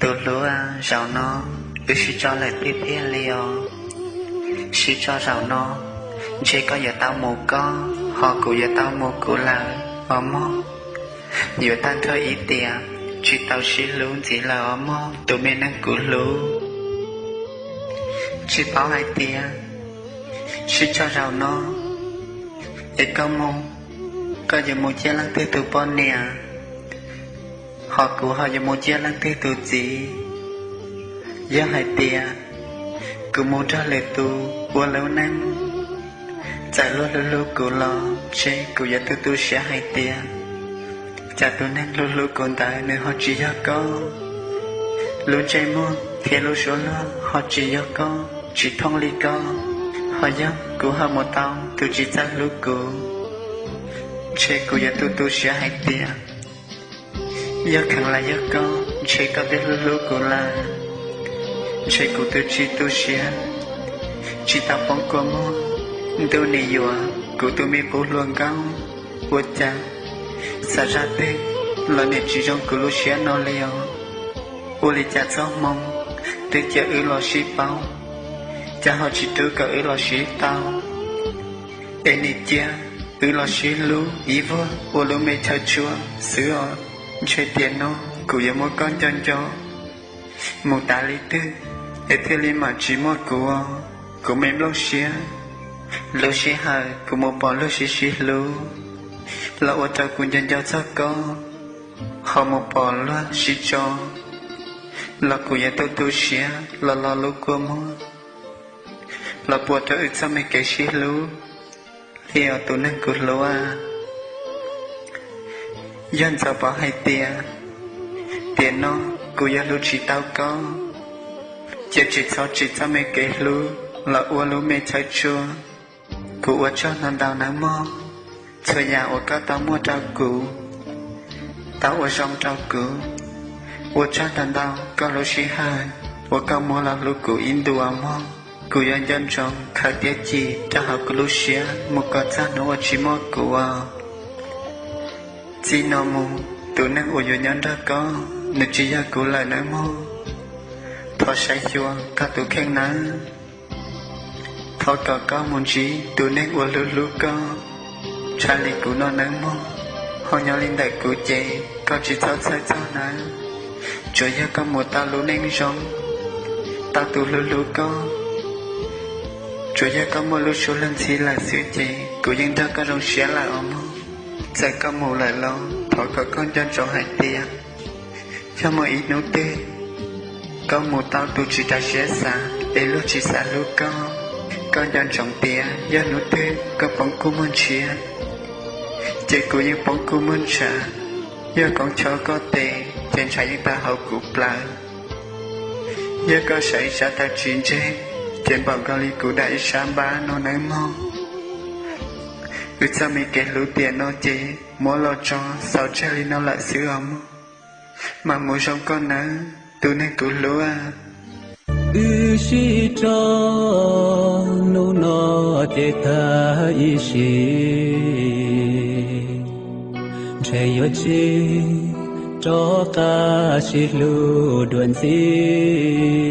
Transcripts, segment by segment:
Tus hlub, zaum no wb sib tso lawm tiag tiag li os. Sib tso zaum no, ntshe koj yuav tau mus koj, ho kuv yuav tau mus kuv lawm os mog. Yuav tag nrho ib tiam, tsis tau sib hlub ntxiv lawm os mog tus me neeg kuv hlub. Tsis paub hais tias sib tso zaum no, es koj mus, koj yuav mus ciaj leej twg tus poj niam, ho kuv ho yuav mus ciaj leej twg tus txiv. Yog hais tias kuv mus nrog lwm tus ua lub neej, txawm luag hlub hlub kuv los ntshe kuv yuav tu tu siab hais tias, cas tus neeg hlub hlub kuv ntawd nws ho tsis yog koj. Lub ntsej muag thiab lub suab luag ho tsis yog koj, tsis thooj li koj. Ho yog kuv ho mus tau tus tsis txawj hlub kuv, ntshe kuv yuav tu tu siab hais tias, yog kheev los yog koj, ntshe koj twb hlub hlub kuv lawm. Ntshe kuv twb tsis tu siab, tsis tau poob kua muag, ntuj nim yuav kuv tus me qub hluas nkauj. Ua cas xav zaj twg los nim tsis zoo kuv lub siab no li os. Ua li cas txoj hmoo twb cia wb los sib paub, cas ho tsis rub kom wb los sib tau, es nim cia wb los sib hlub ib vuag ua lub me chaw tshua xwb os. Ntshe tiam no kuv yuav muab koj nco nco mus tas li twg, es thiaj li mam tsis muaj kuv os. Kuv me nplooj siab, lub sij hawm kuv mus pom luag sib sib hlub, los ua rau kuv nco nco txog koj. Ho mus pom luag sib tso, los kuv yuav tu tu siab los lo lub kua muag, los puas rau wb txoj me kev sib hlub li os tus neeg kuv hlub. Yog ntxov paub hais tias, tiam no kuv yuav hlub tsis tau koj, ces tsis txhob tsim txoj me kev hlub los ua lub me chaw tshua. Kuv ua tsaug ntau ntau nawb mog, txhua yam uas koj tau muaj rau kuv, tau ua zoo rau kuv. Ua tsaug ntau ntau koj lub sij hawm uas koj muab los hlub kuv ib ntus mog. Kuv yuav nco ntsoov khaws tiab cim rau hauv kuv lub siab mus kom txog hnub uas tsis muaj kuv. Txij no mus tus neeg uas yuav nyob nrog koj, nws tsis yog kuv lawm nawb mog. Thov saib xyuas koj tus kheej nawb. Thov kom koj mus ntsib tus neeg uas hlub hlub koj tshaj li kuv no nawb mog. Ho nyob li ntawm kuv ces koj tsis txhob txhawj txog nawb. Tsuas yog koj mus tau lub neej zoo, tau tus hlub hlub koj, tsuas yog koj muaj lub suab luag ntxhi lawm xwb ces kuv yeej nrog koj zoo siab lawm os mog. Txawm koj mus lawm los thov kom koj nco ntsoov hais tias, yog muaj ib hnub twg koj mus tau tus tsis raws siab xav es luag tsis xav hlub koj, koj nco ntsoov tias yog hnub twg koj poob kua muag ntshiab, ces kuv yeej poob kua muag ntshav. Yog koom chob koj tes ces ntshav yeej tawg hauv kuv plawv. Yog koj sawv ib sab taw tsis ntseg, ces npaum nkaus li kuv dam ib sab npab no nawb mog. Wb txoj me kev hlub tiam no ces muab los tso xaus tseg li no lawm xwb os mog. Mas mus zoo koj nawb tus neeg kuv hlub. Wb sib tso hnub no ces tag ib sim, ntshe yuav tsis rov qab sib hlub dua ntxiv.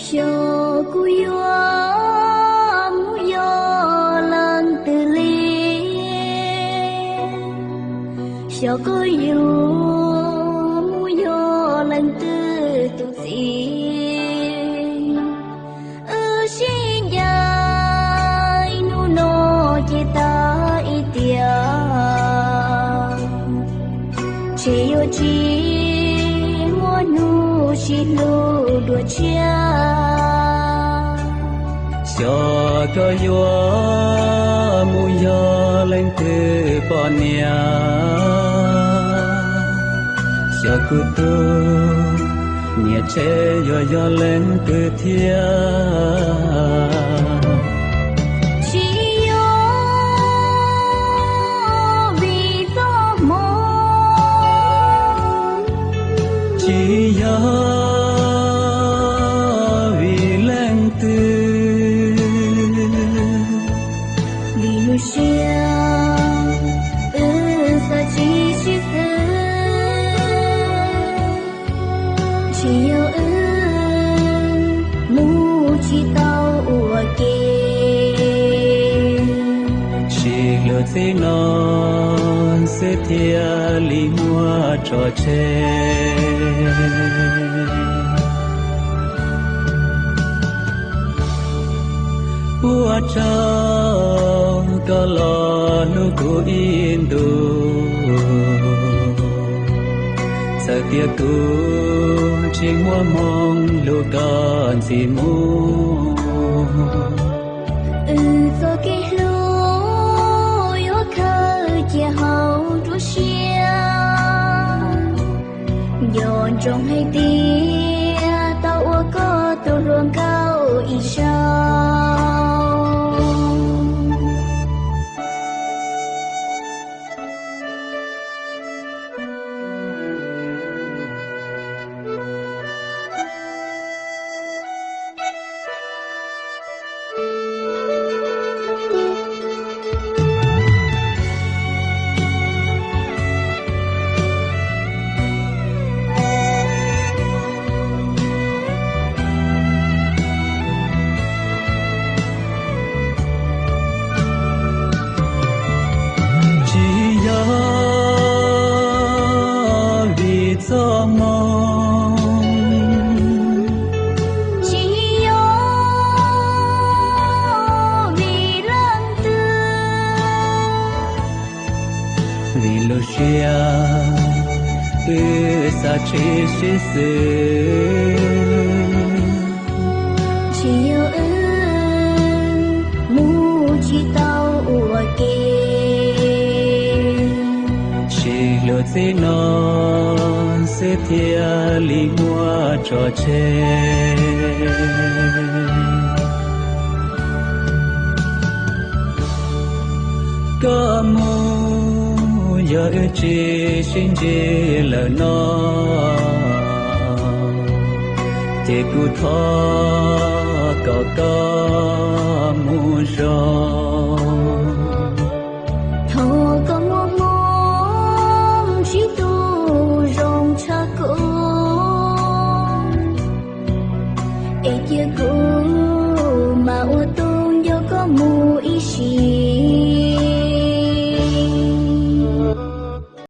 Xyov kuv yuav mus yog leej twg li, xyov kuv yuav mus yog leej twg tus txiv. Wb sib ncaim hnub no ces tag ib tiam, ntshe yuav tsis muaj hnub sib hlub dua tshiab. Xyov koj yuav mus yog leej twg poj niam, xyov kuv tus niam tsev yuav yog leej twg thiab. Tsis yog vim txoj hmoo, tsis yog vim leej twg, vim lub siab wb xav tsis sib xws. Tsis yog wb mus tsis tau ua ke, tsis hlub txij no xwb thiaj li muaj tso tseg. Ua tsaug koj los hlub kuv ib ntus, txawm tias kuv tsis muaj hmoo hlub koj ntxiv mus. Wb txoj kev hlub yuav khaws cia hauv nruab siab, nco ntsoov hais tias tau ua koj tus hluas nkauj ib zaug. Tsis yog vim txoj moo, tsis yog vim leej twg, vim lub siab wb xav tshwm sim xwb. Tsis yog wb mus tsis tau ua ke, tsis hlub txij no xwb thiaj li muaj tso tseg. Koj mus yog wb tsis sib ntsib lawm no, ces kuv thov kom koj mus zoo.